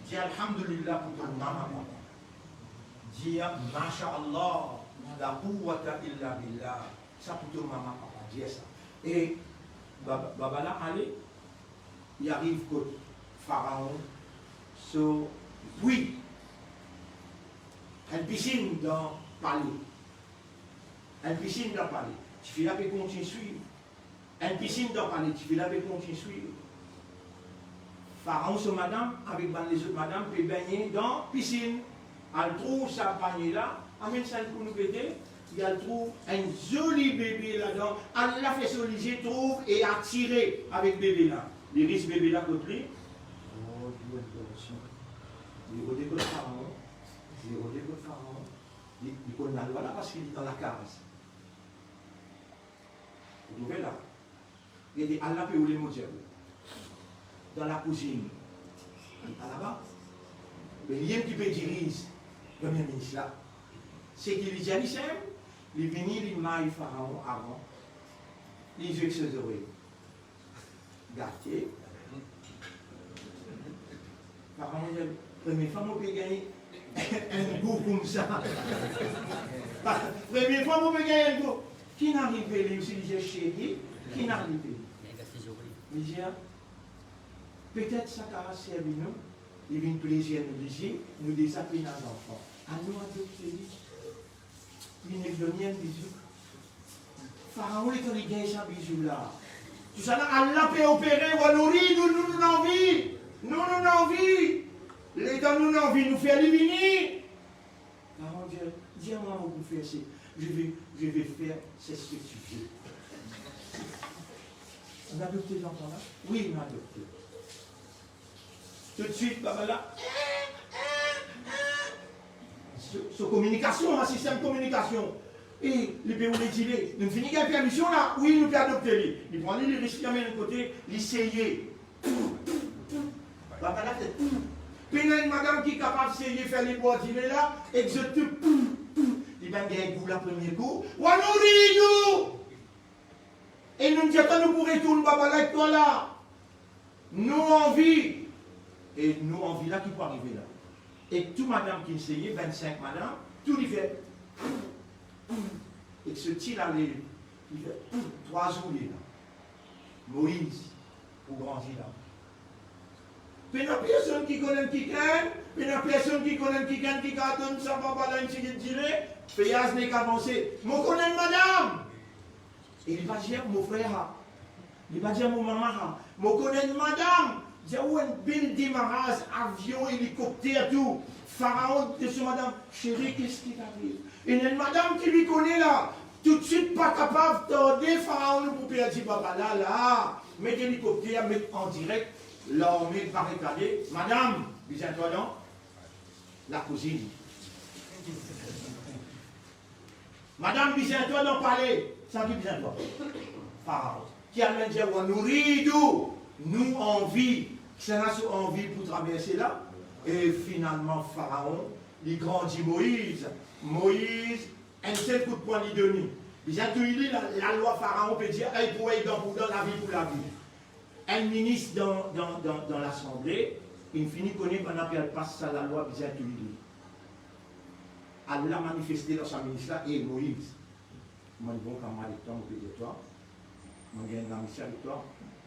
Dir alhamdulillah pou to mama papa. Dir masha Allah, la quwwata illa billah. Sa pou to mama papa, dir sa. E baba, baba la ale, li ariv kot Faraon so pwi, enn pisinn dan pale. Enn pisinn dan pale. Tifi la pe kontign swiv. Enn pisinn dan pale, tifi la pe kontign swiv. Faraon so madam avek bann lezot madam pe begne dan pisinn. Al trouv sa panie la, amenn sa pou nou bete. Li al trouv enn zoli bebe ladan. Allah fer so lizie trouv e atire avek bebe la. Li ris bebe la kot li. Oh, Dieu, enn garson. Li rode kot Faraon. Li rode kot Faraon. Li, li konn lalwa la parski li dan lakaz. Ou trouve la? Gete, Allah pe oule mo diab. Dan lakouzinn. Li pa laba. Me li mem ki pe diriz Premie Minis la. Seki li dir li sinp, li vini, li may Faraon avan. Li zwe ek so zorey. Gate. Faraon dir, premie fwa mo pe gagn enn gou koumsa. Premie fwa mo pe gagn enn gou. Ki'nn arive li osi, li dir, seki, ki'nn arive li? Li dir, petet sa kapav servi nou, li vinn plezir nou, li dir, nou deza pena zanfan. Anou adopte li. Li nek donn li enn bizou. Faraon, letan li gagn sa bizou la, tousala, Allah pe opere, wa nuridu, nou, nou, nou anvi. Nou, nou, nou anvi. Letan nou, nou anvi, nou fer li vini. Faraon dir, dir mwa mo pou fer se, je vais, je vais faire, c'est ce que tu veux. Ou adopte zanfan la? Wi, mo adopte. Toutswit, baba la, so, so kominikasion, sa sistem kominikasion. E li pe oule dile, nou fini gagn permision la, wi, nou pe adopte li. Li pran li, li ris li, amenn kote, li seye. Baba la fer. Pena enn madam ki kapav seye fer lebwa dile la, ek zot tou, li bann gagn gou la premie kou. Wa nuridu! E nou dir, atann, nou pou retourn baba la ek twa la. Nou anvi. E nou anvi la ki pou arive la. Ek tou madam ki seye, vennsink madam, tou li fer. Ek so ti la, li, li fer, trwa zour li la. Moiz pou grandi la. Pena personn ki konn enn kikenn, pena personn ki konn enn kikenn ki kapav donn sa baba la enn tigit dile, vwayaz nek avanse. Mo konn enn madam. E li pa dir mo frer la. Li pa dir mo mama la. Mo konn enn madam, dir ou enn bel demaraz, avion, elikopter, tou. Faraon dir so madam, chérie, qu'est-ce qui t'arrive? Ena enn madam ki li kone la, toutswit pa kapav tarde, Faraon, nou pou perdi baba la, la. Met elikopter, met an direk, larme pa rekale. Madam, bizin twa dan lakouzinn. Madam bizin twa dan pale, sa ki bizin twa? Faraon. Ki al dir, wa nuridu, nou anvi, kisannla so anvi pou traverse la. E finalman, Faraon, li grandi Moiz. Moiz, enn sel kout pwin li donn li. Bizin touy li, la, lalwa Faraon pe dir, ey pou ey, dan pou dan, lavi pou lavi. Enn minis dan, dan, dan, dan lasanble, inn fini kone bann la pe al pas sa lalwa bizin touy li. Allah manifeste dan sa minis la, e Moiz, mo enn bon kamarad ek twa, mo pe dir twa, mo gagn enn lamisie avek twa,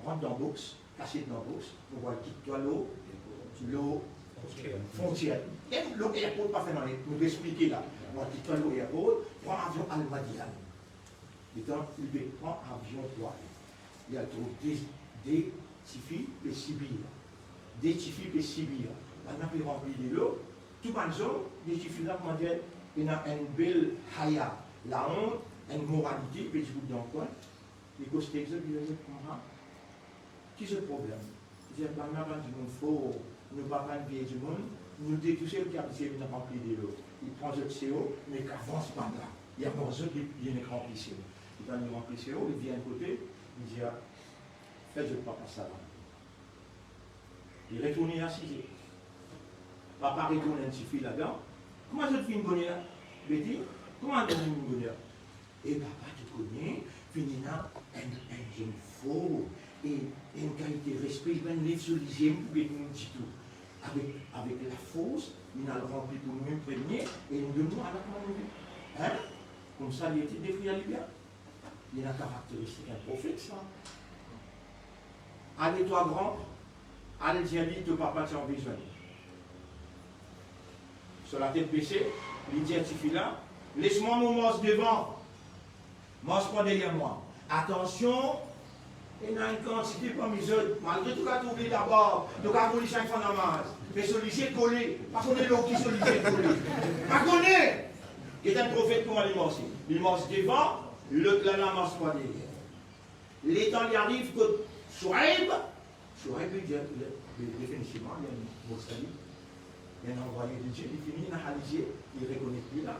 rant dan box, kasiet dan box, mo pou al kit twa lor, lor frontier. Mem lor airport pa fer nanye, mo pe explike la. Mo al kit twa lor airport, pran avion al Madian. Letan li pe pran avion pou ale, li al trouv de, de tifi pe sibir. De tifi pe sibir. Bann la pe ranpli delo, tou bann zom, de tifi la, kouma dir, ena enn bel haya, laont, enn moralite, pe dibout dan kwin. Li koste ek zot, li dir zot, "Mama, ki zot problem?" Li dir, "Bann la bann dimoun for, nou pa bann vie dimoun, nou de tousel ki abitie vinn ranpli delo." Li pran zot seo, nek avans bann la. Li avans zot, li, li nek ranpli seo. Li pa nek ranpli seo, li vinn kote, li dir, "Fer zot pa pas sa la." Li retourne asize. Papa retourn enn tifi ladan. "Kouma zot vinn boner, Beti? Kouma zot vinn boner?" E papa, to kone, Finn ena enn, enn zom for e enn kalite respe, li pa'nn lev so lizie pou get nou ditou. Avek, avek lafors, li al ranpli pou nou premie e li donn nou ala kouma nou vini. Hein? Koumsa li ete, dekrir li bien. Li ena karakteristik enn profet, sa. Ale twa gran, al dir li to papa ti anvi zwenn. So latet bese, li dir tifi la, les mwa mo mars devan, mars pa deryer mwa. Atansion, ena enn kantite parmi zot, malgre to kapav trouv li labar, to kapav trouv li sa enn fann amaz, me so lizie kole, pa kone lor ki so lizie kole. Pa kone! Get enn profet kouma li marse. Li mars devan, lot la, la mars pa deryer. Letan li ariv kot Shoaib, Shoaib li dir, li, li, li definitivman, li enn Mursalin, li enn anvwaye de Die, li fini ena lizie, li rekonet li la.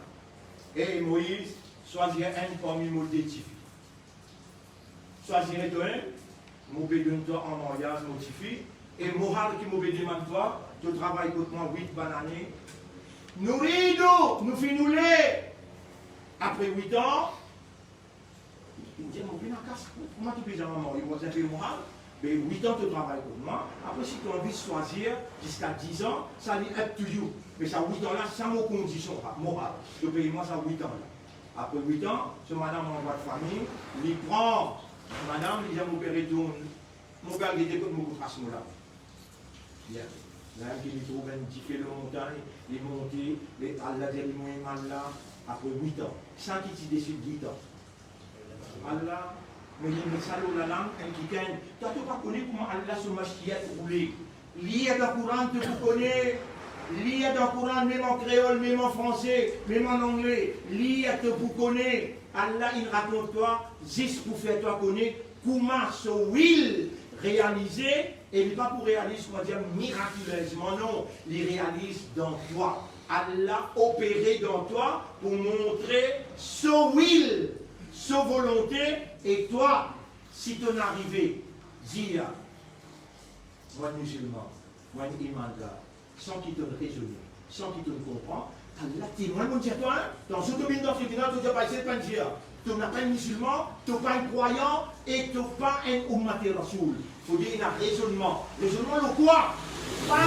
E Moiz, swazir enn parmi mo de tifi. Swazir to enn, mo pe donn twa an maryaz mo tifi, e mo har ki mo pe demann twa, to travay kot mwa wit bann ane. Nouridu, nou finn oule. Apre wit an, li dir, mo pena kas, kouma to pe zame marye, mo zame mo har, be wit an to travay kot mwa, apre si to anvi swazir ziska diz an, sa li up to you. Me sa wit an la, sa mo kondision, mo har, to pey mwa sa wit an la. Apre wit an, so madam anvway fami, li pran madam, li dir mo pe retourn, mo pe al gete kot mo pou tras mo lavi. Bien. La ki li trouv enn dife lor montagn, li monte, li, Allah dir li, mo ena Allah, apre wit an. Sa ki ti desid wit an. Allah, me li met sa lor lalang, enn kikenn. Twa to pa kone kouma Allah so mashiat roule. Lir dan Koran, to pou kone. Lir dan Koran, mem an kreol, mem an franse, mem an angle. Lir, to pou kone. Allah, li rakont twa, zis pou fer twa kone kouma so will realize, e li pa pou realiz, kouma dir, mirakilezman, non, li realiz dan twa. Allah opere dan twa pou montre so will, so volonte, e twa, si to'nn arive dir, mo enn mizilman, mo enn imandar, san ki to'nn rezone, san ki to'nn konpran, Allah temwin, mo dir twa, hein, dan so domenn dan tribinal, to dir, pa isi, pa dir, to napa enn mizilman, to pa enn krwayan e to pa enn ummat Rasoul. Fode ena rezonnman. Rezonnman lor kwa? Pa,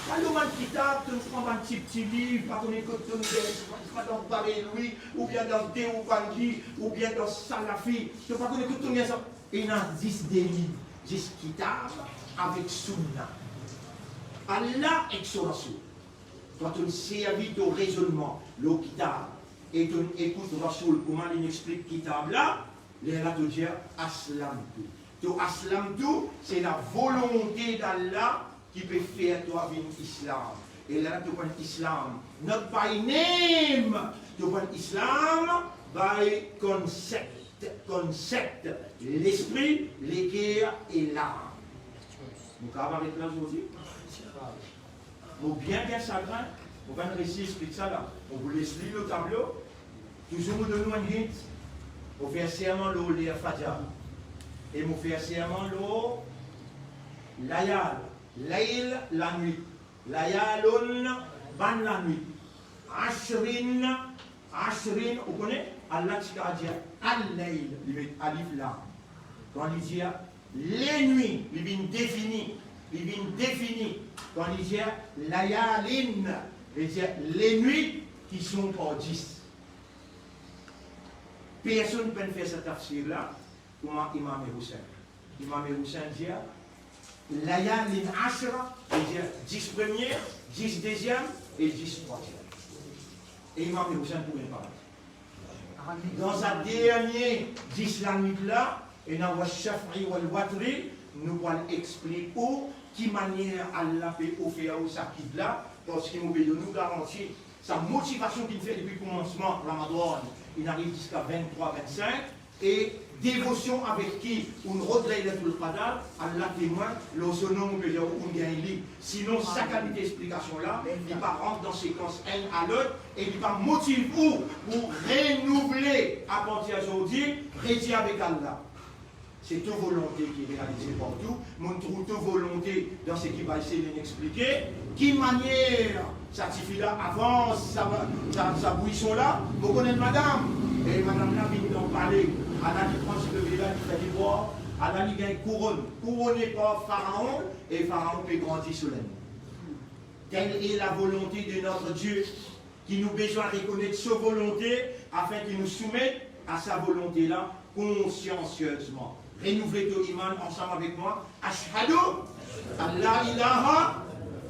pa lor bann kitab, to'nn pran bann ti, ti liv, pa kone kot to'nn gagn, pa dan Barelwi, oubien dan Deobandi, oubien dan Salafi, to pa kone kot to'nn gagn sa. Ena zis de liv, zis Kitab avek Sunna. Allah ek so Rasoul. Kan to'nn servi to rezonnman lor Kitab e to'nn ekout Rasoul kouma li'nn explik Kitab la, lerla to dir aslamtu. To aslamtu, se lavolonte d'Allah ki pe fer twa vinn Islam. E lerla to pran Islam, not by name, to pran Islam by concept. Konsept, lespri, leker e lam. Nou kapav aret la zordi? Mo bien, bien sagrin, mo pa'nn resi explik sa la. Mo pou les li lor tablo. Touzour mo donn nou enn hint. Mo fer serman lor ler fajar. E mo fer serman lor layal, layl, lanwit. Layalun, bann lanwit. Ashrin, ashrin, ou kone, Allah ti kapav dir al-layl, li met alif lam. Kan li dir lenwit, li vinn defini, li vinn defini. Kan li dir layalin, li dir lenwit ki sonb par dis. Personn pa'nn fer sa tafsir la, kouma Imam Hussein. Imam Hussein dir, layalin ashra, li dir dis premie, dis deziem e dis trwaziem. E Imam Hussein pou vinn paradi. Dan sa dernie dis lanwit la, ena wa shaf'i wal watri, nou pou al explik ou ki manier Allah pe ofer ou sa kibla, parski mo pe donn ou garanti, sa motivasion ki'nn fer depi koumansman Ramadan, inn ariv ziska venntrwa, vennsink, e devosion avek ki ou'nn rod Laylatul Qadr, Allah temwin, lor so nom, ou pe dir ou'nn gagn li. Sinon, sa kalite explikasion la, li pa rant dan sekans enn a lot, e li pa motiv ou pou renouvle apartir zordi, redir avek Allah. Se to volonte ki realize par tou. Mo'nn trouv to volonte dan seki Baysel inn explike. Ki manier sa tifi la avans sa, sa, sa bwison la? Mo konn enn madam, e madam la vinn dan pale. Ala li pran so bebe la, li fer li bwar, ala li gagn kouronn, kourone par Faraon, e Faraon pe grandi solenn. Telle est la volonté de notre Dieu, ki nou bizin rekonet so volonte, afin ki nou soumet a sa volonte la konsiansiezman. Renouvle to iman ansam avek mwa. Ashhadu an la ilaha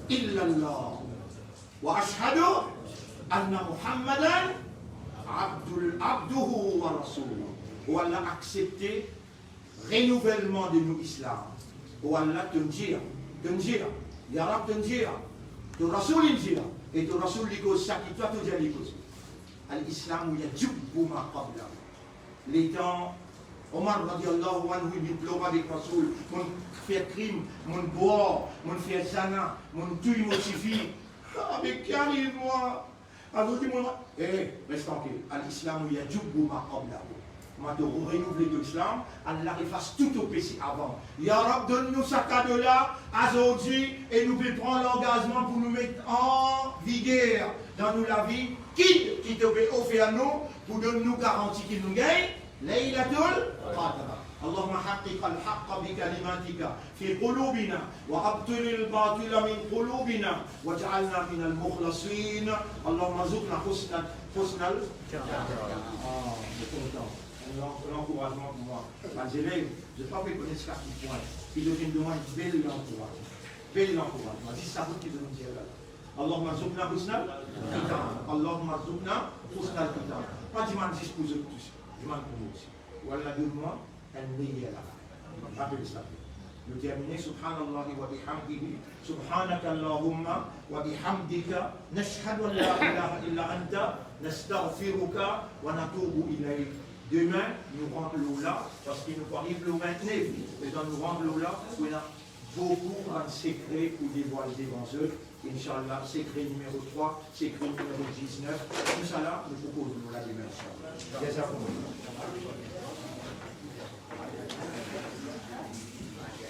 illallah. Wa ashhadu anna Muhammadan abdul, abduhu wa rasuluh. O Allah, aksepte renouvelman de nou islam. O Allah, to'nn dir, to'nn dir, Ya Rab, to'nn dir, to Rasoul inn dir, e to Rasoul li koz sa ki twa to dir li koze. Al-Islamu yajubbu ma qablahu. Letan Omar radiallahu anhu inn plore avek Rasoul, monn fer krim, monn bwar, monn fer zana, monn touy mo tifi. Avek ki ariv mwa? Azot dir mwa, eh, res trankil. Al-Islamu yajubbu ma qablahu. Mwa to renouvle to islam, Allah efas tou to pese avan. Ya Rab, donn nou sa kado la azordi e nou pe pran langazman pou nou met an viger dan nou lavi kit ki to pe ofer nou pou donn nou garanti ki nou gagn Laylatul Qadr. Allahumma haqqiqil haqqa bi kalimatika fi qulubina, wa abtilil batila min qulubina, waj'alna minal mukhlasin. Allahumma rzuqna husnal, husnal. Ah, mo kontan. Enn lan-, lankourazman pou mwa. Bann zelev, zot pa pe kone ziska ki pwin ki zot finn demann bel lankourazman. Bel lankourazman. Zis sa bout ki zot finn dir la. Allahumma rzuqna husnal khitam. Allahumma rzuqna husnal khitam. Pa dimann zis pou zot tou, dimann pou nou osi. Ou Allah donn mwa enn meyer lafen. Rapel sa. Nou termine, Subhanallahi wa bihamdihi, Subhanakallahumma wa bihamdika, nashhadu an la ilaha illa anta, nastaghfiruka wa natubu ilayk. Demin, nou rant lor la, parski nou pou ariv lor vintnef, me kan nou rant lor la, pou ena boukou bann sekre pou devwal devan zot. Inshallah, sekre nimero trwa, sekre nimero diznef, tousala, nou pou koz lor la demin, inshallah. Jazakumullah.